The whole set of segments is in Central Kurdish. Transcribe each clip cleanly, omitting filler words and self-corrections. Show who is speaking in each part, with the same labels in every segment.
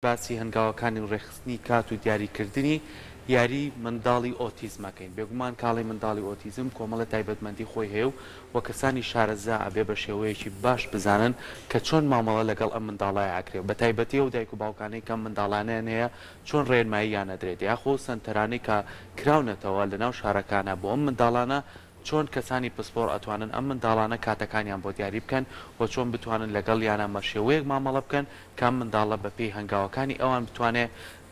Speaker 1: باسی هەنگاوەکانی ڕێکخستنی کات و دیاریکردنی یاری منداڵی ئۆتیزم ئەکەین. بێگومان کاڵی منداڵی ئۆتیزم کۆمەڵێ تایبەتمەندی خۆی هەیە و وە کەسانی شارەزا ئەبێ بە شێوەیەکی باش بزانن کە چۆن مامەڵە لەگەڵ ئەم منداڵەیا ئەکرێ بە تایبەتی ئەو دایک و باوکانەی کە ئەم منداڵانەیان هەیە چۆن ڕێنماییان ئەدرێت یاخۆ سەنتەرانەی کە کراونەتەوە لەناو شارەکانا بۆ ئەم منداڵانە چۆن کەسانی پسپۆڕ ئەتوانن ئەم منداڵانە کاتەکانیان بۆ دیاری بکەن و چۆن بتوانن لەگەڵیانا بە شێوەیەک مامەڵە بکەن کە ئەم منداڵە بە پێی هەنگاوەکانی ئەوان بتوانێ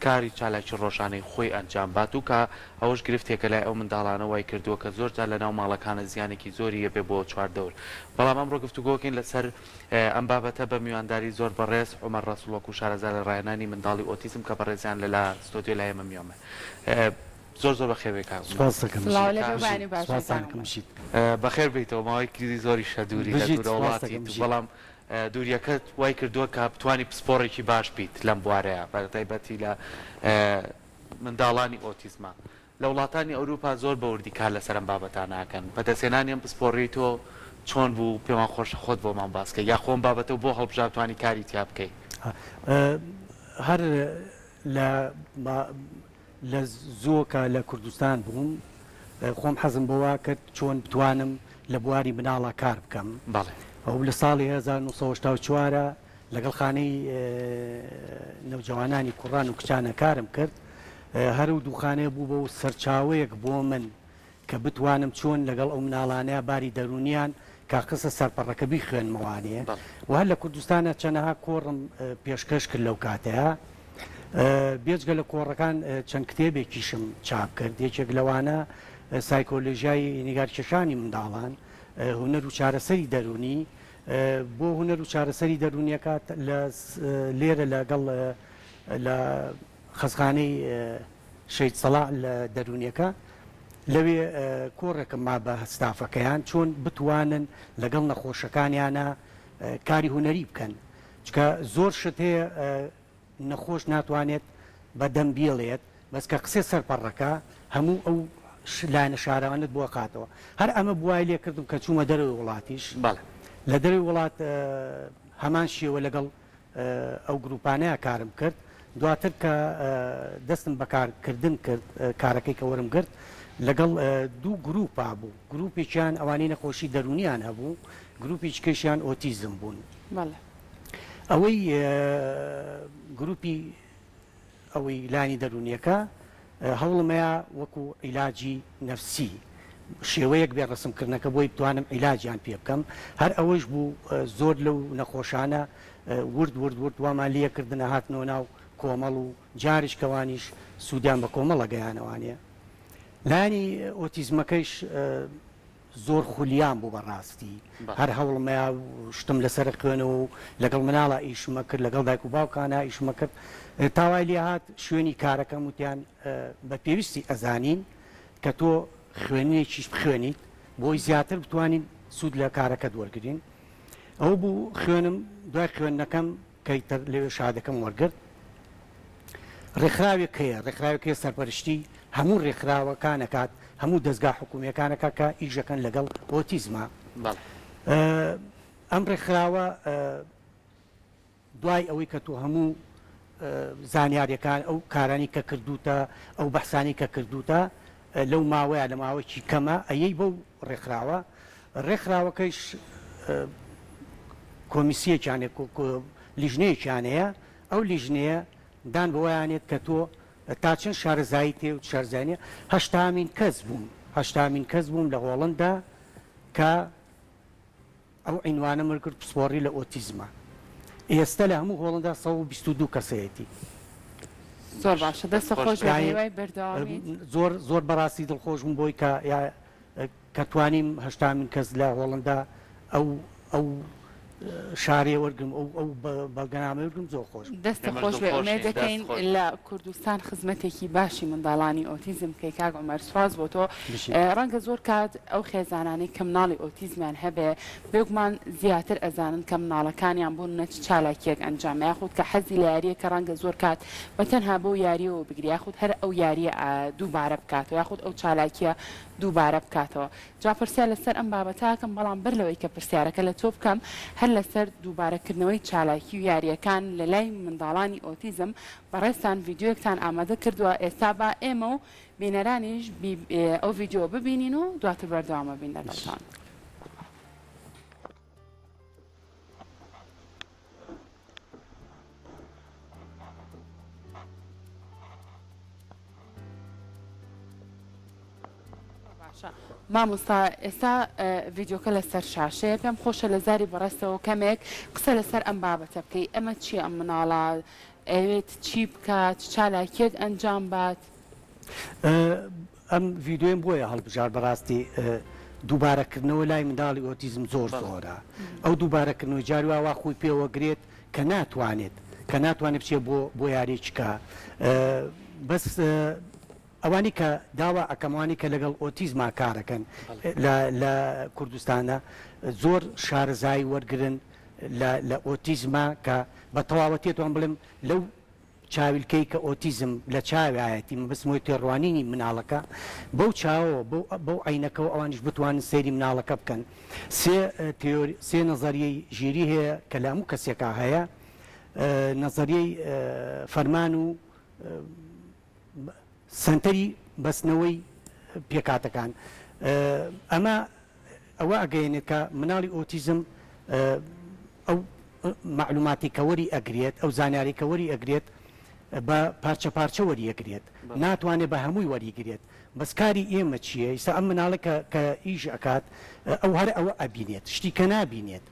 Speaker 1: کاری چالاکی ڕۆژانەی خۆی ئەنجام بات و کە ئەوەش گرفتێکە لای ئەو منداڵانە وای کردووە کە زۆر جار لەناو ماڵەکانە زیانێکی زۆری یەبێ بۆ چواردەور بەڵام ئەمڕۆ گفتوگۆکەین لەسەر ئەم بابەتە بە میوانداری زۆر بەڕێز عومەر ڕەسوڵ وەکو شارەزا لە ڕاهێنانی منداڵی ئۆتیزم کە بەڕێزیان لە لە ستۆدیۆ لای ئێمە میوانە زۆر زۆر بەخێر بێی کاک عومەر.
Speaker 2: سوپاست دەکەم
Speaker 3: سڵاو
Speaker 2: بژیت
Speaker 3: لێ بێ
Speaker 2: بژیت
Speaker 3: بەیانی باش
Speaker 2: سوپاستان
Speaker 3: کاک
Speaker 2: دەکەم
Speaker 3: عومەر.
Speaker 2: بژیت.
Speaker 1: بەخێر بێیتەوە ماوەیەکی زۆریشە دووری لە
Speaker 2: بژیت
Speaker 1: دوورە
Speaker 2: سوپاست دەکەم
Speaker 1: وڵاتیت
Speaker 2: بژیت.
Speaker 1: بەڵام دووریەکەت وای کردووە کە بتوانی پسپۆڕێکی باش بیت لەم بوارەیا بە تایبەتی لە منداڵانی ئۆتیزما لە وڵاتانی ئەوروپا زۆر بە وردی کار لەسەر ئەم بابەتانە ئەکەن بەدەستهێنانی ئەم پسپۆڕیەی تۆ چۆن بوو پێمان خۆشە خۆت بۆمان باس کەی یاخۆ ئەم بابەتەو بۆ هەڵبژارد توانی کاری تیا بکەی؟
Speaker 2: هەر لە لە زووە کە لە کوردستان بووم خۆم حەزم بەوە کرد چۆن بتوانم لە بواری مناڵا کار بکەم.
Speaker 1: بەڵێ.
Speaker 2: ئەو لە ساڵی 1984 لەگەڵ خانەی نەوجەوانانی کوڕان و کچانە کارم کرد. هەر ئەو دوو خانەیە بوو بە سەرچاوەیەک بۆ من کە بتوانم چۆن لەگەڵ ئەو مناڵانە باری دەروونیان کە قسە سەرپەڕەکە بیخوێنمەوانێ و هەر لە کوردستانە چەنەها کۆڕم پێشکەش کرد لەو کاتەیە. بێجگە لە کۆڕەکان چەند کتێبێکیشم چاپ کرد، یەکێک لەوانە سایکۆلۆژیای نیگارکێشانی منداڵان، هونەر و چارەسەری دەروونی. بۆ هونەر و چارەسەری دەروونیەکە لێرە لەگەڵ لە خەستخانەی شەهید سەڵاح لە دەروونیەکە لەوێ کۆڕێکم ما بە ستافەکەیان چۆن بتوانن لەگەڵ نەخۆشەکانیانە کاری هونەری بکەن چکە زۆر شت هەیە نەخۆش ناتوانێت بە دەم بیڵێت بەس کە قسەی سەر پەڕەکە هەموو ئەو لایەنە شاراوانەت بۆ ئەخاتەوە هەر ئەمە بوای لێ کردم کە چوومە دەرەوەی وڵاتیش
Speaker 1: بەڵێ.
Speaker 2: لە دەرەوەی وڵات هەمان شێوە لەگەڵ ئەو گروپانەیا کارم کرد دواتر کە دەستم بە کار کردن کرد کارەکەی کە وەرم گرت لەگەڵ دوو گروپا بوو گروپێکیان ئەوانەی نەخۆشی دەروونیان هەبوو گروپێکی کەشیان ئۆتیزم بوون.
Speaker 3: بەڵێ.
Speaker 2: ئەوەی گروپی ئەوەی لانی دەرونیەکە هەوڵمەیا وەکو عیلاجی نەفسی شێوەیەک بێ ڕسم کردنەکە بۆی بتوانم عیلاجیان پێ بکەم هەر ئەوەیش بوو زۆر لەو نەخۆشانە ورد ورد ورد وامان لێ کردن هاتنەوە ناو کۆمەڵ و جاریش کەوانیش سوودیان بە کۆمەڵە گەیانەوانێ لانی ئۆتیزمەکەیش زۆر خولیام بوو بەڕاستی هەر هەوڵمەیا و شتم لەسەر خوێنەوە و لەگەڵ مناڵا ئیشمە کرد لەگەڵ دایک و باوکانا ئیشمە کرد تا وای لێ هات شوێنی کارەکەم وتیان بە پێویستی ئەزانین کە تۆ خوێنێکیش بخوێنیت بۆی زیاتر بتوانین سوود لە کارەکەت وەرگین ئەو بوو خوێنم دوای خوێندنەکەم کەی تر لەوێ شادەکەم وەرگرت. ڕێکخراوێک هەیە، ڕێکخراوێک هەیە سەرپەرشتی هەموو ڕێکخراوەکان ئەکات، هەموو دەزگا حکوومییەکان ئەکات کە ئیش ئەکەن لەگەڵ ئۆتیزما.
Speaker 1: بەڵێ.
Speaker 2: ئەم ڕێکخراوە دوای ئەوەی کە تۆ هەموو زانیارییەکان، ئەو کارانەی کە کردووتە، ئەو بەحسانەی کە کردووتە لەو ماوەیە، لە ماوەیەکی کەمە ئەیەی بەو ڕێکخراوە، ڕێکخراوەکەیش کۆمیسییەکیان هەیە، لیژنەیەکیان هەیە، ئەو لیژنەیە دان بەوەیانێت کە تۆ تا چەند شارەزاییت هەیە و شارەزایی نییە، هەشتامین کەس بووم، هەشتامین کەس بووم لە هۆڵندا کە ئەو عینوانەم وەرگرت پسپۆڕی لە ئۆتیزمە. ئێستە لە هەموو هۆڵندا 122 کەسەیەتی.
Speaker 3: زۆر باشە دەستت خۆش بێت بەهیوای بەردەوامیت.
Speaker 2: زۆر زۆر بەڕاستی دڵخۆش بووم بۆی کە کە توانیم هەشتامین کەس لە هۆڵندا ئەو ئەو شارەیە وەرگرم ئەو ئەو بەڵگەنامەیە وەرگرم زۆر خۆش بوو.
Speaker 3: دەستت
Speaker 1: ئێمەش
Speaker 3: خۆش بێ
Speaker 1: دڵخۆشین
Speaker 3: ئومێد
Speaker 1: دەست
Speaker 3: دەکەین
Speaker 1: خۆش.
Speaker 3: لە کوردستان خزمەتێکی باشی منداڵانی ئۆتیزم بکەی کاک عومەر سوپاس بۆ تۆ
Speaker 2: بژیت.
Speaker 3: ڕەنگە زۆر کات ئەو خێزانانەی کە مناڵی ئۆتیزمیان هەبێ بێگومان زیاتر ئەزانن کە مناڵەکانیان بۆ نمونە چ چالاکیەک ئەنجام یاخود کە حەزی لە یاریەکە ڕەنگە زۆر کات بە تەنها بەو یاریەوە بگری یاخود هەر ئەو یاریە دووبارە بکاتەوە یاخود ئەو چالاکیە دووبارە بکاتەوە جا پرسیار لەسەر ئەم بابەتە ئەکەم بەڵام بەر لەوەی کە پرسیارەکە لە تۆ بکەم هەر. هەر لەسەر دووبارەکردنەوەی چالاکی و یارییەکان لە لای منداڵانی ئۆتیزم بەڕێزتان ڤیدیۆیەکتان ئامادە کردووە ئێستا با ئێمە و بینەرانیش ئەو ڤیدیۆ ببینین و دواتر بەردەوام ئەبین لەگەڵتان. باشە مامۆستا ئێستا ڤیدیۆکە لەسەر شاشەیە پێم خۆشە لە زاری بەڕێزتەوە کەمێک قسە لەسەر ئەم بابەتە بکەی ئەمە چییە ئەم مناڵە ئەوێت چی بکات چالاکیەک ئەنجام بات؟
Speaker 2: ئەم ڤیدیۆیەم بۆیە هەڵبژارد بەڕاستی دووبارەکردنەوە لای منداڵی ئۆتیزم زۆر زۆرە ئەو دووبارەکردنەوەی جاری وا وا خۆی پێوەگرێت کە ناتوانێت کە ناتوانێت بچێت بۆ بۆ یاریی کە بەس ئەوانی کە داوا ئەکەم ئەوانی کە لەگەڵ ئۆتیزما کارەکەن لە لە کوردستانە زۆر شارەزایی وەرگرن لە لە ئۆتیزما کە بە تەواوەتی ئەتوانم بڵێم لەو چاویلکەی کە ئۆتیزم لە چاویایەتی مەبەستم ئەوەی تێڕوانینی مناڵەکە بەو چاوەوە بەو بەو عەینەکەوە ئەوانیش بتوانن سەیری مناڵەکە بکەن سێ تیۆری سێ نەزەریەی ژیری هەیە کە لە هەموو کەسێکا هەیە نەزەریەی فەرمان و سەنتەری بەستنەوەی پێکهاتەکان ئەمە ئەوە ئەگەیەنێت کە مناڵی ئۆتیزم ئەو مەعلوماتی کە وەری ئەگرێت ئەو زانیاری کە وەری ئەگرێت بە پارچە پارچە وەری ئەگرێت ناتوانێت بە هەمووی وەری گرێت بەس کاری ئێمە چییە ئیستا ئەم مناڵە کە کە ئیش ئەکات ئەو هەر ئەوە ئەبینێت شتی کە نابینێت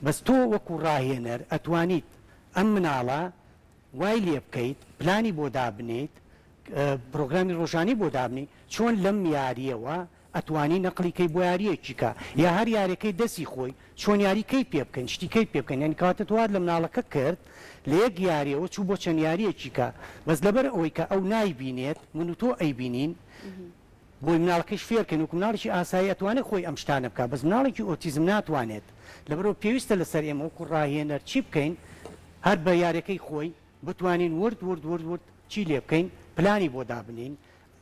Speaker 2: بەس تۆ وەکو ڕاهێنەر ئەتوانیت ئەم مناڵە وای لێ بکەیت پلانی بۆ دابنێیت پرۆگرامی ڕۆژانی بۆ دابنێی چۆن لەم یاریەوە ئەتوانی نەقلی کەی بۆ یاریەکی کە یا هەر یاریەکەی دەسی خۆی چۆن یاری کەی پێ بکەین شتی کەی پێ بکەین یانی کەواتە تۆ وات لە مناڵەکە کرد لە یەک یاریەوە چوو بۆ چەند یاریەکی کە بەس لەبەر ئەوەی کە ئەو نایبینێت من و تۆ ئەیبینین بۆی مناڵەکەیش فێر کەین وەکو مناڵێکی ئاسایی ئەتوانێت خۆی ئەم شتانە بکات بەس مناڵێکی ئۆتیزم ناتوانێت لەبەرئەوە پێویستە لەسەر ئێمە وەکو ڕاهێنەر چی بکەین هەر بە یاریەکەی خۆی بتوانین ورد ورد ورد ورد چی لێ بکەین پلانی بۆ دابنێین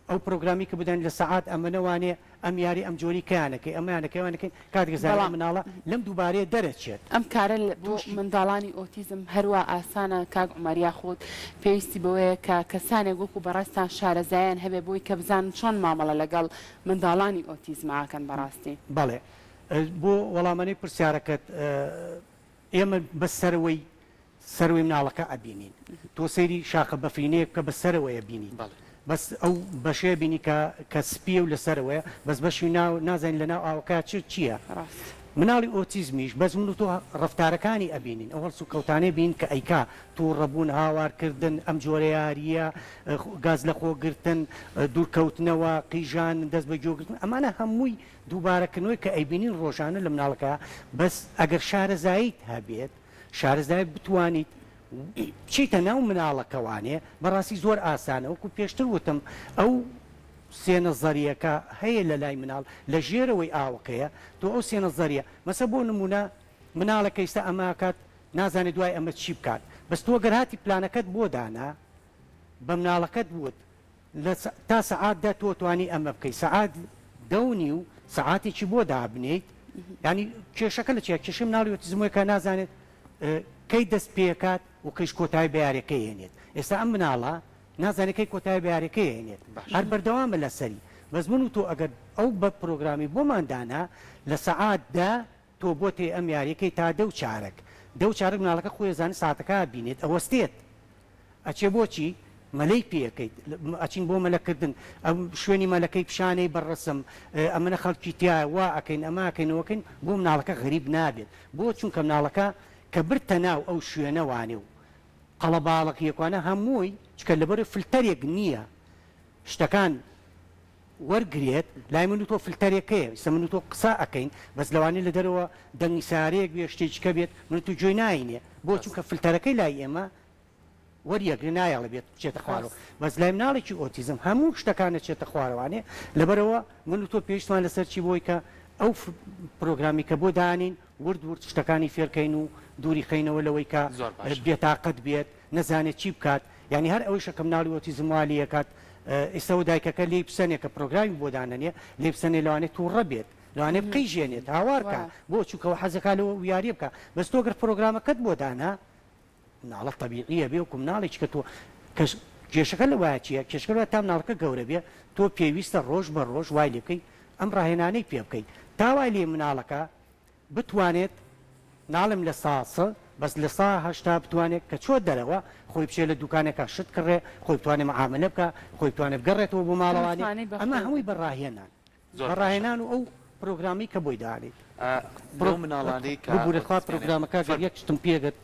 Speaker 2: ئەو پرۆگرامی کە بدەین لە سەعات ئەمەنە وانەیە ئەم یاری ئەم جۆری کەیانەکەی ئەمەیانەکەی ئەوانەکەی کاتێک زانی
Speaker 3: بەڵام
Speaker 2: مناڵە لەم دووبارەیە دەرەچێت
Speaker 3: ئەم کارە بۆ
Speaker 2: تووشی.
Speaker 3: منداڵانی ئۆتیزم هەروا ئاسانە کاک عومەر یاخود پێویستی بەوەیە کە کەسانێک وەکو بەڕێزتان شارەزایان هەبێ بۆی کە بزانن چۆن مامەڵە لەگەڵ منداڵانی ئۆتیزم ئاکەن بەڕاستی.
Speaker 2: بەڵێ بۆ وەڵامەنەی پرسیارەکەت ئێمە بە سەرەوەی سەرەوەی مناڵەکە ئەبینین تۆ سەیری شاخە بەفرینەیەک بکە بە سەرەوەیە بینیت بەس ئەو بەشەیە بینی کە کە سپیە و لە سەرەوەیە بەس بەشی ناو نازانین لە ناو ئاوەکە چ چییە مناڵی ئۆتیزمیش بەس من و تۆ ڕەفتارەکانی ئەبینین ئەو هەڵس و کەوتانەی بین کە ئەیکا تووڕەبوون هاوارکردن ئەم جۆرە یارییە گاز لە خۆگرتن دوورکەوتنەوە قیژان دەست بە گوێگرتن ئەمانە هەمووی دووبارەکردنەوەی کە ئەیبینین ڕۆژانە لە مناڵەکە بەس ئەگەر شارەزاییت هەبێت شارەزای بتوانیت بچیتە ناو مناڵەکەوانێ بەڕاستی زۆر ئاسانە وەکو پێشتر وتم ئەو سێ نەزەریەکە هەیە لە لای مناڵ لە ژێرەوەی ئاوەکەیە تۆ ئەو سێ نەزەریە مەسە بۆ نمونە مناڵەکە ئیستا ئەمە ئەکات نازانێت دوای ئەمە چی بکات بەس تۆ گەر هاتی پلانەکەت بۆ دانا بە مناڵەکەت وت لە تا سەعات دە تۆ توانی ئەمە بکەی سەعات دە و نیو سەعاتێکی بۆ دابنێیت یانی کێشەکە لە چیە کێشەی مناڵی ئۆتیزم وەیە کە نازانێت کەی دەست پێکات و کەیش کۆتایی بە یاریەکەی هێنێت ئێستا ئەم مناڵە نازانێت کەی کۆتایی بە یاریەکەی هێنێت هەر بەردەوامە لەسەری بەس من و تۆ ئەگەر ئەو بە پرۆگرامی بۆمان دانا لە سەعات دە تۆ بۆت هەیە ئەم یاریەکەی تا دە و چارەک دە و چارەک مناڵەکە خۆی ئەزانێت ساتەکە بینێت ئەوەستێت ئەچێ بۆچی مەلەی پێ ئەکەیت ئەچین بۆ مەلە کردن ئەم شوێنی مەلەکەی پیشانەی بە ڕەسم ئەمنە خەڵکی تیایە وا ئەکەین ئەمە ئەکەین ئەوە ئەکەین بۆ مناڵەکە غەریب نابێت بۆ چونکە مناڵەکە کە بردتە ناو ئەو شوێنە وانێ و قەڵەباڵغیەکانە هەمووی چکە لەبەر فلتەرێک نییە شتەکان وەرگرێت لای من و تۆ فلتەرێک هەیە ئیستا من و تۆ قسە ئەکەین بەس لەوانەیە لە دەرەوە دەنگی سەیارەیەک بێ شتێکی کە بێت من و تۆ گوێی ناینێ بۆ چونکە فلتەرەکەی لای ئێمە وەریەگرێ نایەڵێ بێت بچێتە خوارەوە بەس لای مناڵێکی ئۆتیزم هەموو شتەکان ئەچێتە خوارەوانێ لەبەرەوە من و تۆ پێویستمان لەسەر چی بۆی کە ئەو پرۆگرامی کە بۆ دانین ورد ورد شتەکانی فێرکەین و دووری خەینەوە لەوەی کە
Speaker 1: زۆر باشە.
Speaker 2: بێتاقەت بێت نەزانێت چی بکات یانی هەر ئەوەیشە کە مناڵی ئۆتیزم وا لێ ئەکات ئیستا و دایکەکە لێی بسەنێ کە پرۆگرامی بۆ دانەنێ لێی بسەنێ لەوانەیە توڕە بێت. لەوانەیە بقیژێنێت هاوار کا بۆ چونکە ئەو حەزەکا لەوە یاریە بکا بەس تۆ گەر پرۆگرامەکەت بۆ دانا مناڵە تەبیعیە بێ وەکو مناڵێکی کە تۆ کەس کێشەکە لە وایە چیە کێشەکە لەوایە تا مناڵەکە گەورە بێ تۆ پێویستە ڕۆژ بە ڕۆژ وای لێ بکەی ئەم ڕاهێنانەی پێ بکەی تا وای لێ مناڵەکە بتوانێت ناڵێم لە سا سە بەس لە سا 80 بتوانێت کە چۆ دەرەوە خۆی بچێ لە دوکانێکا شت کڕێ خۆی بتوانێ معاملە بکا خۆی بتوانێ بگەڕێتەوە بۆ ماڵەوانی
Speaker 3: متمانەی بە
Speaker 2: ئەمە
Speaker 3: خۆی
Speaker 2: هەمووی
Speaker 3: بێ.
Speaker 2: بە ڕاهێنان
Speaker 1: زۆر
Speaker 2: بە
Speaker 1: باشە.
Speaker 2: ڕاهێنان و ئەو پرۆگرامەی کە بۆی دانێیت.
Speaker 1: لەو مناڵانەی کە
Speaker 2: ببورە تخوا
Speaker 1: ئۆتیزمیان هەیە.
Speaker 2: پرۆگرامەکە گەر
Speaker 1: فەرموو.
Speaker 2: یەک شتم پێ گەت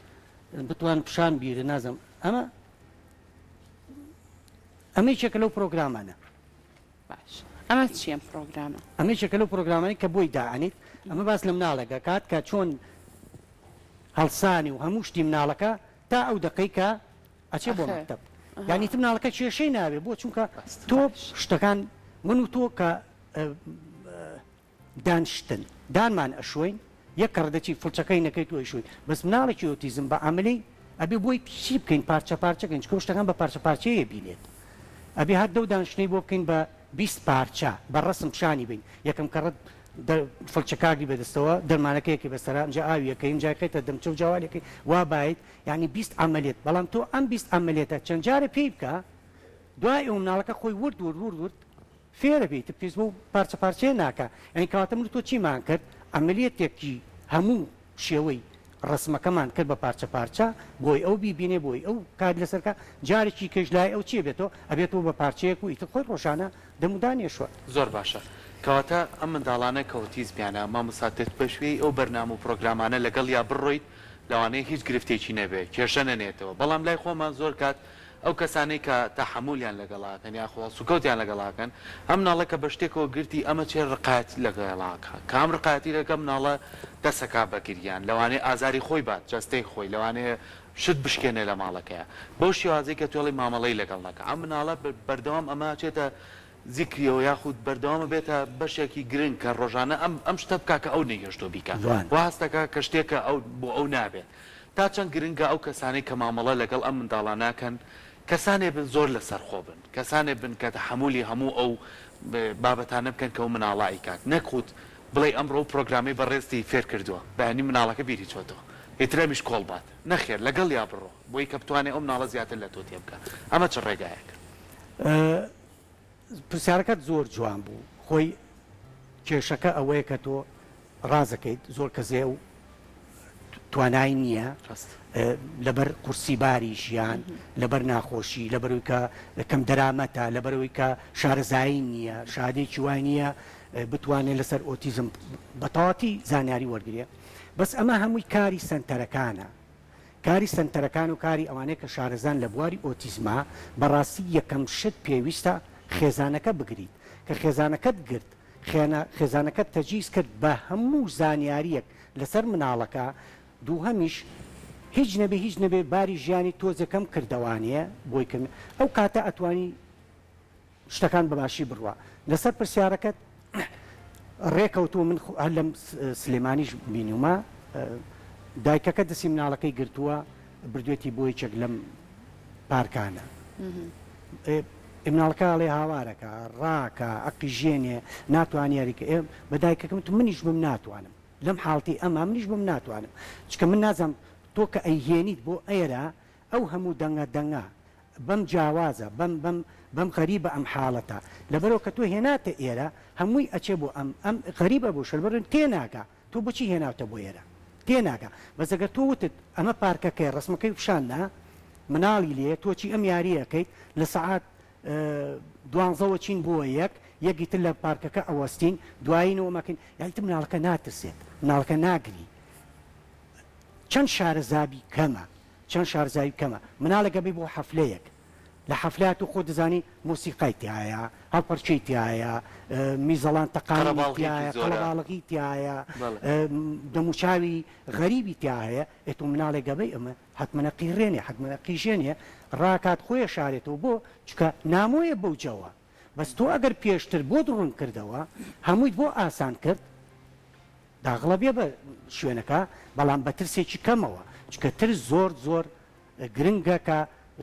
Speaker 2: بتوانم پیشان بیرە نازانم ئەمە ئەمە یەکێکە لەو پرۆگرامانە.
Speaker 3: باش ئەمە چیە ئەم پرۆگرامە؟
Speaker 2: ئەمە یەکێکە لەو پرۆگرامانەی کە بۆی دائەنیت ئەمە باس لە مناڵێک ئەکات کە چۆن هەڵسانی و هەموو شتی مناڵەکە تا ئەو دەقەی کە ئەچێ بۆ مەکتەب یانی تر مناڵەکە کێشەی ناوێ بۆ چونکە تۆ شتەکان من و تۆ کە دانشتن دانمان ئەشۆین یەک کەڕ دەچی فڵچەکەی نەکەیت و ئەیشۆی بەس مناڵێکی ئۆتیزم بە عەملی ئەبێ بۆی چی بکەین پارچە پارچەکەین چونکە شتەکان بە پارچە پارچەیە بینێت ئەبێ هەر دەو دانشتنەی بۆ بکەین بە 20 پارچە بە ڕەسم پیشانی بین یەکەم کەڕت فڵچەکاگری بەدەستەوە دەرمانەکەیەکی بەسەرا ئینجا ئاویەکەی ئینجا خەیتە دەمچە و جاوالەکەی وا بایت یانی 20 عەمەلیەت بەڵام تۆ ئەم 20 عەمەلیەتە چەند جارە پێی بکە دوای ئەو مناڵەکە خۆی ورد ورد ورد ورد فێرە بێ ئیتر پێویست بەو پارچە پارچەیە ناکا یانی کەواتە من و تۆ چیمان کرد عەمەلیەتێکی هەموو شێوەی ڕەسمەکەمان کرد بە پارچە پارچە بۆی ئەو بیبینێ بۆی ئەو کاری لەسەر کا جارێکی کەش لای ئەو چی ئەبێتەوە ئەبێتەوە بە پارچەیەک و ئیتر خۆی ڕۆژانە دەم و دانی ئەشوات.
Speaker 1: زۆر باشە کەواتە ئەم منداڵانە کە ئۆتیزمیانە مامۆستا دەتبەشوێی ئەو بەرنامە و پرۆگرامانە لەگەڵیا بڕۆیت لەوانەیە هیچ گرفتێکی نەبێ کێشە نەنێتەوە بەڵام لای خۆمان زۆر کات ئەو کەسانەی کە تەحەمولیان لەگەڵا ئەکەن یاخۆ هەڵسوکەوتیان لەگەڵا ئەکەن، ئەم مناڵە کە بە شتێکەوە گرتی ئەمە چێ ڕقایەتی لەگەڵا ئەکا، کە ئەم ڕقایەتی لەگەڵ مناڵە دەس ئەکا بە گریان، لەوانەیە ئازاری خۆی بات، جەستەی خۆی، لەوانەیە شت بشکێنێ لە ماڵەکەیا، بەو شێوازەی کە تۆ ئەڵێی مامەڵەی لەگەڵ نەکا، ئەم مناڵە بەردەوام ئەمە ئەچێتە زیکریەوە یاخود بەردەوام ئەبێتە بەشێکی گرنگ کە ڕۆژانە ئەم ئەم شتە بکا کە ئەو نەیهێشتووە بیکا، وا هەست ئەکا کە شتێکە ئەو بۆ ئەو نابێت. تا چەند گرنگە ئەو کەسانەی کە مامەڵە لەگەڵ ئەم منداڵانە ئەکەن کەسانێ بن زۆر لەسەرخۆ بن، کەسانێ بن کە تەحەمولی هەموو ئەو بابەتانە بکەن کە ئەو مناڵە ئەیکات، نەک خود بڵێی ئەمڕۆ ئەو پرۆگرامەی بەڕێزتی فێر کردووە بەیانی مناڵەکە بیری چۆتەوە ئیتر ئەمیش کۆڵ بات، نەخێر لەگەڵیا بڕۆ بۆی کە بتوانێ ئەو مناڵە زیاتر لە تۆ تێبگا، ئەمە چ ڕێگایەکە؟
Speaker 2: پرسیارەکەت زۆر جوان بوو خۆی کێشەکە ئەوەیە کە تۆ ڕازەکەیت زۆر کەس هەیە و توانای نییە لەبەر قورسی باری ژیان لەبەر ناخۆشی لەبەرەوەی کە کەم دەرامەتە لەبەرەوەی کە شارەزایی نییە شادێکی وای نییە بتوانێت لەسەر ئۆتیزم بەتەواتی زانیاری وەرگێ بەس ئەمە هەمووی کاری سنتەرەکانە کاری سەنتەرەکان و کاری ئەوانەی کە شارەزان لە بواری ئۆتیزما، بەڕاستی یەکەم شت پێویستە خێزانەکە بگریت، کە خێزانەکەت گرت، خێنە خێزانەکەت تەجهیز کرد بە هەموو زانیاریەک لەسەر مناڵەکە، دووهەمیش هیچ نەبێ هیچ نەبێ باری ژیانی تۆزێ کەم کردەوانێ بۆی کە ئەو کاتە ئەتوانی شتەکان بە باشی بڕوا. لەسەر پرسیارەکەت ڕێکەوتووە من هەر لەم سلێمانیش بینیومە دایکەکە دەستی مناڵەکەی گرتووە بردوێتی بۆ یەکێک لەم پارکانە مناڵەکە ئەڵێ هاوارەکە ڕاکە ئەقیژێنێ ناتوانانی یاریکە ئێ بە دایکەکەم تو منیش بم ناتوانم لەم حاڵتی ئەمە منیش بم ناتوانم چکە من نازانم تۆ کە ئەیهێنیت بۆ ئێرە ئەو هەموو دەنگە دەنگە بەم جیاوازە بەم بەم بەم غەریبە ئەم حاڵەتە لەبەرئەوە کە تۆ هێناتە ئێرە هەمووی ئەچێ بۆ ئەم ئەم غەریبە بۆ شەلبەرن تێناگا تۆ بۆچی هێناوتە بۆ ئێرە تێناگا بەس ئەگەر تۆ وتت ئەمە پارکەکەیە ڕەسمەکەی پیشان دا مناڵی لێیە تۆ چی ئەم یاریە ئەکەیت لە سەعات دوانزەوە چین بۆ یەک یەکی تر لە پارکەکە ئەوەستین دوایینەوە مەکەین یانی تر مناڵەکە ناترسێت مناڵەکە ناگری چەند شارەزابی کەمە چەند شارەزایی کەمە مناڵێک ئەبەی بۆ حەفلەیەک لە حەفلەیا تۆ خۆت دەزانی مۆسیقای تیایە هەڵپەرکێی تیایە میزەڵان تەقاندنی
Speaker 1: قەرەباڵغیکی
Speaker 2: تیایە
Speaker 1: زۆرە.
Speaker 2: قەڵەباڵغی تیایە
Speaker 1: بەڵێ.
Speaker 2: دەموچاوی غەریبی تیا هەیە ئێ تۆ مناڵێک ئەبەی ئەمە حەتمەن ئەقیڕێنێ حەتمەن ئەقیژێنێ ڕاکات خۆی ئەشارێتەوە بۆ چونکە نامۆیە بەو جەوە بەس تۆ ئەگەر پێشتر بۆت ڕوون کردەوە هەموویت بۆ ئاسان کرد داغڵە بێ بە شوێنەکە بەڵام بە ترسێکی کەمەوە چونکە ترس زۆر زۆر گرنگە کە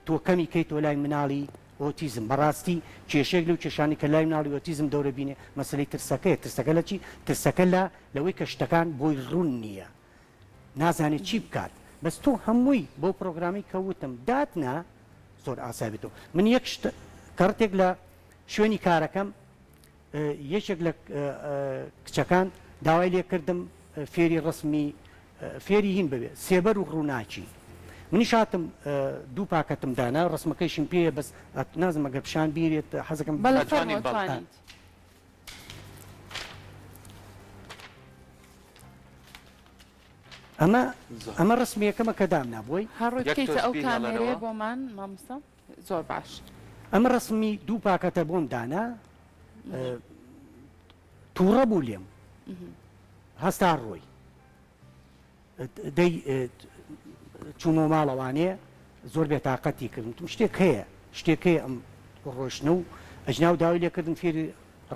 Speaker 2: تۆ کەمی کەیتەوە لای مناڵی. ئۆتیزم بەڕاستی کێشەیەک لەو کێشانەی کە لای مناڵی ئۆتیزم دەورە بینێ مەسەلەی ترسەکەیە ترسەکە لە چی؟ ترسەکە لە لەوەی کە شتەکان بۆی ڕوون نییە نازانێ چی بکات بەس تۆ هەمووی بەو پرۆگرامەی کە وتم داتنا زۆر ئاسای بێتەوە من یەک شت کەڕتێک لە شوێنی کارەکەم یەکێک لە کچەکان داوای لێ کردم فێری ڕسمی فێری هین ببێ سێبەر و ڕووناکی منیش هاتم دوو پاکەتم دانا ڕسمەکەیشم پێیە بەس نازم ئەگەر پیشان بیرێت حەزەکەم
Speaker 3: بەڵێ
Speaker 1: ئەتوانین
Speaker 3: فەرموو
Speaker 1: بەڵێ.
Speaker 3: ئەتوانیت.
Speaker 2: ئەمە ئەمە ڕسمی یەکەمە کە دامنا بۆی.
Speaker 3: هەر ڕووی
Speaker 1: یەک
Speaker 3: بکەیتە
Speaker 1: تۆز
Speaker 3: ئەو کامێرەیە
Speaker 1: بیهێڵەرەوە.
Speaker 3: بۆمان مامۆستا زۆر باش.
Speaker 2: ئەمە ڕسمی دوو پاکەتە بۆم دانا تووڕە بوو لێم هەستا ڕۆی دەی چوومەوە ماڵەوانێ زۆر بێتاقەتی کردم وتم شتێک هەیە شتێک هەیە ئەم ڕۆشتنە و ئەجناو داوای لێکردم فێری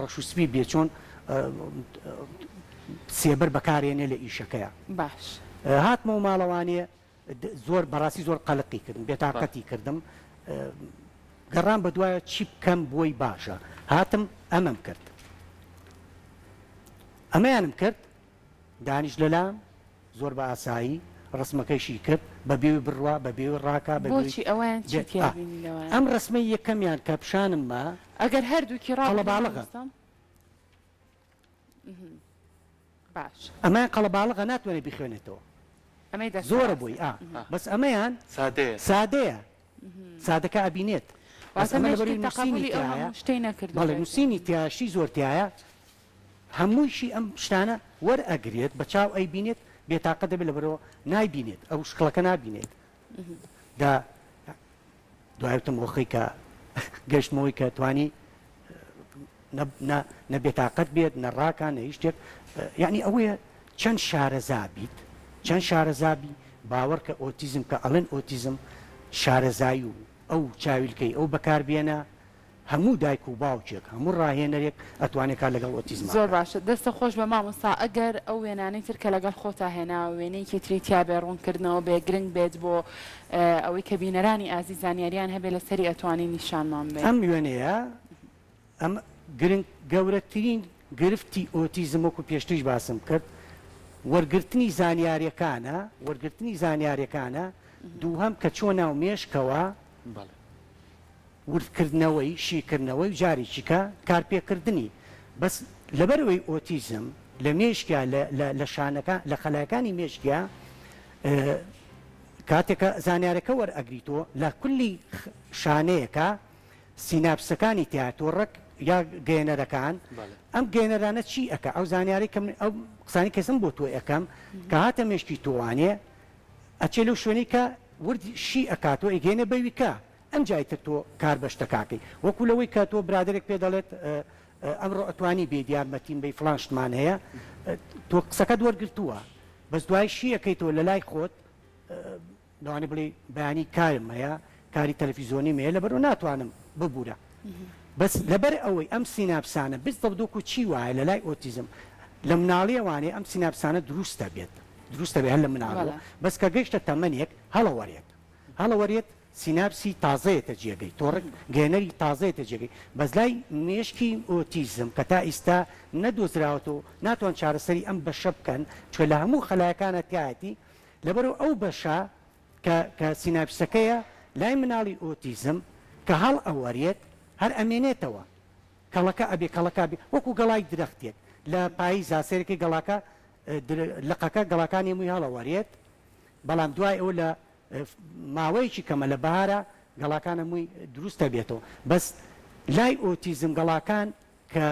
Speaker 2: ڕەش و سپی بێ چۆن سێبەر بەکارێنێ لە ئیشەکەیە
Speaker 3: باش
Speaker 2: هاتمەوە ماڵەوانێ زۆر بەڕاستی زۆر قەلقی کردم بێتاقەتی کردم گەڕام بە دوایە چی بکەم بۆی باشە هاتم ئەمەم کرد ئەمەیانم کرد دانیشت لەلام زۆر بە ئاسایی ڕسمەکەیشی کرد بە بێوی بڕوا بە بێوی ڕاکا بە بێوی
Speaker 3: بۆچی ئەوەیان چی
Speaker 2: بێ
Speaker 3: تیا
Speaker 2: ئا
Speaker 3: بینی لەوەیان؟
Speaker 2: ئەم ڕسمەی یەکەمیان کە پیشانم ما
Speaker 3: ئەگەر هەردووکی ڕابگری
Speaker 2: قەڵەباڵغە.
Speaker 3: مامۆستا باش.
Speaker 2: ئەمەیان قەڵەباڵغە ناتوانێ بیخوێنێتەوە
Speaker 3: ئەمەی دەستە
Speaker 2: زۆرە
Speaker 3: ڕاستە.
Speaker 2: بۆی ئا بەس ئەمەیان
Speaker 1: سادەیە.
Speaker 2: سادەیە سادەکە ئەبینێت بەس
Speaker 3: واتە
Speaker 2: ئەمە
Speaker 3: مێشکی
Speaker 2: لەبەرئەوەی نووسینی
Speaker 3: تەقەبولی ئەو
Speaker 2: تیایە
Speaker 3: هەموو شتەی
Speaker 2: بەڵێ
Speaker 3: نەکردبێت.
Speaker 2: نووسینی تیایە شتی زۆر تیایە هەموویشی ئەم شتانە وەرئەگرێت بە چاو ئەیبینێت بێتاقەت دەبێت لەبەرئەوە نایبینێت ئەو شکڵەکە نابینێت دا دوای وتم ئۆخی کە گەشتمەوەی کە توانی نە بێتاقەت بێت نە ڕاکان نە هیچ شتێک یعنی ئەوەیە چەند شارەزا بیت چەند شارەزابی باوەڕ کە ئۆتیزم کە ئەڵێن ئۆتیزم شارەزایی و ئەو چاویلکەی ئەو بەکاربێنە هەموو دایک و باوکێک هەموو ڕاهێنەرێک ئەتوانێ کار لەگەڵ ئۆتیزما
Speaker 3: زۆر
Speaker 2: بکات.
Speaker 3: باشە دەستت خۆش بێ مامۆستا ئەگەر ئەو وێنانەی تر کە لەگەڵ خۆتا هێناوە وێنەیەکی تری تیا بێ ڕوونکردنەوە بێ گرنگ بێت بۆ ئەوەی کە بینەرانی ئازیز زانیاریان هەبێ لەسەری ئەتوانی نیشانمان بەی.
Speaker 2: ئەم وێنەیە ئەم گرنگ گەورەترین گرفتی ئۆتیزم وەکو پێشتریش باسم کرد وەرگرتنی زانیاریەکانە وەرگرتنی زانیاریەکانە دووهەم کە چۆ ناو مێشکەوە
Speaker 1: بەڵێ.
Speaker 2: وردکردنەوەی، شیکردنەوەی و جارێکی کە کارپێکردنی، بەس لەبەرئەوەی ئۆتیزم لە مێشکیا لە لە لە شانەکان لە خەلایەکانی مێشکیا کاتێک کە زانیارەکە وەرئەگریتۆ لە کولی شانەیەکا سیناپسەکانی تیا تۆڕەک یا گەیەنەرەکان ئەم گەیەنەرانە چی ئەکا ئەو زانیارەی کە من ئەو قسانەی کە ئێستا بۆ تۆ ئەکەم کە هاتە مێشکی تۆوانێ ئەچێ لەو شوێنەی کە ورد شی ئەکاتۆ ئەیگەیەنێ بەویکە ئەمجا ئیتر تۆ کار بە شتەکاکەی وەکو لەوەی کە تۆ برادەرێک پێ دەڵێت ئەمڕۆ ئەتوانی بێیت یارمەتیم بەی فڵان شتمان هەیە تۆ قسەکەت وەرگرتووە بەس دوای شی ئەکەیتەوە لە لای خۆت لەوانەیە بڵێی بەیانی کارم هەیە کاری تەلەفیزۆنیم هەیە لەبەرئەوە ناتوانم ببورە بەس لەبەر ئەوەی ئەم سیناپسانە بالضبط وەکو چی وایە لە لای ئۆتیزم لە مناڵیەوانەیە ئەم سیناپسانە دروستە بێت دروستە بێت هەر لە مناڵەوە بەس کە گەیشتە تەمەنێک هەڵەوەرێت هەڵەوەرێت سیناپسی تازەیەتە جێگەی، تۆڕک گەیەنەری تازەیەتە جێگەی، بەس لای مێشکی ئۆتیزم کە تا ئیستا نەدۆزراوەتەوە ناتوان چارەسەری ئەم بەشە بکەن چونکە لە هەموو خەلایەکانا تیایەتی لەبەرئەوە ئەو بەشە کە کە سیناپسەکەیە لای مناڵی ئۆتیزم کە هەڵئەوەرێت هەر ئەمێنێتەوە کەڵەکە ئەبێ کەڵەکە ئەبێ وەکو گەڵای درەختێک لە پاییزا سەیرەکەی گەڵاکە لقەکە گەڵاکانی هەمووی هەڵەوەرێت بەڵام دوای ئەوە لە ماوەیەکی کەمە لە بەهارا گەڵاکان هەمووی دروست دەبێتەوە بەس لای ئۆتیزم گەڵاکان کە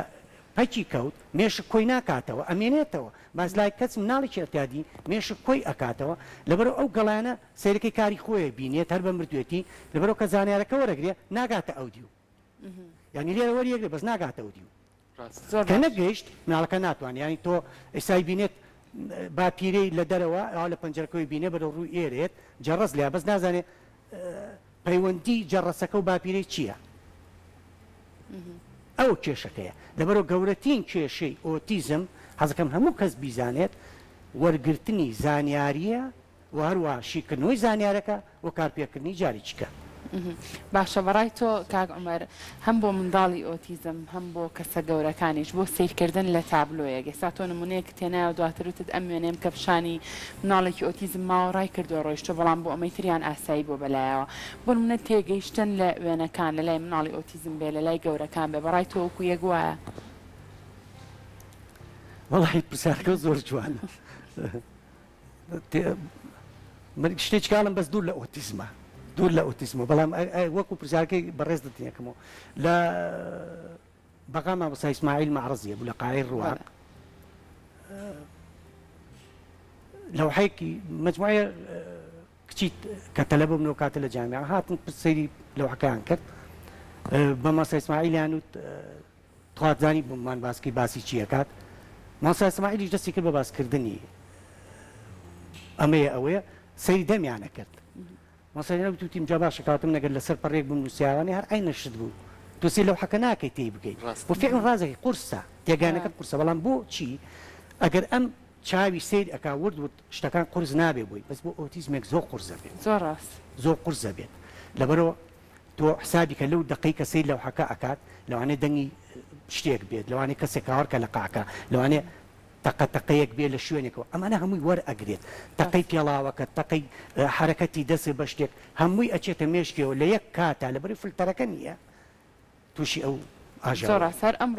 Speaker 2: پەکی کەوت مێشک کۆی ناکاتەوە ئەمێنێتەوە باس لای کەس مناڵێکی ئەتیادی مێشک کۆی ئەکاتەوە لەبەرئەوە ئەو گەڵایانە سەیرەکەی کاری خۆیە بینێت هەر بە مردوێتی لەبەرئەوە کە زانیارەکە وەرەگرێ ناگاتە ئەودیو یانی لێرە وەریەگرێ بەس ناگاتە ئەودیو
Speaker 3: زۆر
Speaker 2: کە
Speaker 3: باش.
Speaker 2: نەگەیشت مناڵەکە ناتوانێت یانی تۆ ئیسای بینێت باپیرەی لە دەرەوە ئەوا لە پەنجەرەکەوەی بینێ بەرەو ڕووی ئێرێت جەڕەس لیا بەس نازانێ پەیوەندی جەڕەسەکە و باپیرەی چییە ئەو کێشەکەیە لەبەرەوە گەورەترین کێشەی ئۆتیزم حەزەکەم هەموو کەس بیزانێت وەرگرتنی زانیاریە و هەروەها شیکردنەوەی زانیارەکە و کارپێکردنی جارێکیکە.
Speaker 3: باشە بەڕای تۆ کاک عومەر هەم بۆ منداڵی ئۆتیزم هەم بۆ کەسە گەورەکانیش بۆ سەیرکردن لە تابلۆیەک ئێستا تۆ نمونەیەکت هێنایەوە دواتر وتت ئەم وێنەیەم کە پیشانی مناڵێکی ئۆتیزم ماوە ڕای کردووە ڕۆیشتووە بەڵام بۆ ئەمەی تریان ئاسایی بووە بەلایەوە بۆ نمونە تێگەیشتن لە وێنەکان لەلای مناڵی ئۆتیزم بێ لەلای گەورەکان بێ بەڕای تۆ وەکو یەک وایە؟
Speaker 2: وەڵاهی پرسیارەکە زۆر جوانە من شتێکی کاڵم بەس دوور لە ئۆتیزمە دوور لە ئۆتیزمە بەڵام وەکو پرسیارەکەی بەڕێز دەتینەکەمەوە لە بەغا مامۆستا ئیسماعیل مەعرەزیە بوو لە قاعەی ڕواق لەوحەیەکی مجموعەیە کچی کە تەلەبە بوون ئەو کاتە لە جامیعە هاتن سەیری لەوحەکەیان کرد بە مامۆستا ئیسماعیلیان وت تخوا زانی بۆمان باس کەی باسی چی ئەکات مامۆستا ئیسماعیلیش دەستی کرد بە باس کردنی ئەمەیە ئەوەیە سەیری دەمیان ئەکرد مامۆستا ئیسماعیل وتی جا باشە کەواتە من ئەگەر لەسەر پەڕەیەک بمنووسیایە هەر عەینە شت بوو تۆ سەیر لەوحەکە ناکەی تێی بگەی
Speaker 1: ڕاستە.
Speaker 2: بۆ فیعلەن ڕاست دەکەی قورسە تێگانەکەت قورسە بەڵام بۆ چی ئەگەر ئەم چاوی سەیر ئەکا ورد ورد شتەکان قورس نابێ بۆی بەس بۆ ئۆتیزمێک زۆر قورس ئەبێت
Speaker 3: زۆر ڕاست.
Speaker 2: زۆر قورس ئەبێت لەبەرئەوە تۆ حسابی کە لەو دەقەی کە سەیر لەوحەکە ئەکات لەوانەیە دەنگی شتێک بێت لەوانەیە کەسێک هاوار کە لە قاعەکە لەوانەیە تەقە تەقەیەک بێ لە شوێنێکەوە ئەمانە هەمووی وەرئەگرێت تەقەی پێڵاوەکە تەقەی حەرەکەتی دەست بە شتێک هەمووی ئەچێتە مێشکیەوە لە یەک کاتا لەبەرئەوەی فلتەرەکە نییە تووشی ئەو
Speaker 3: زۆر
Speaker 2: ئاژاوەیە.
Speaker 3: ڕاستە هەر ئەمڕۆ.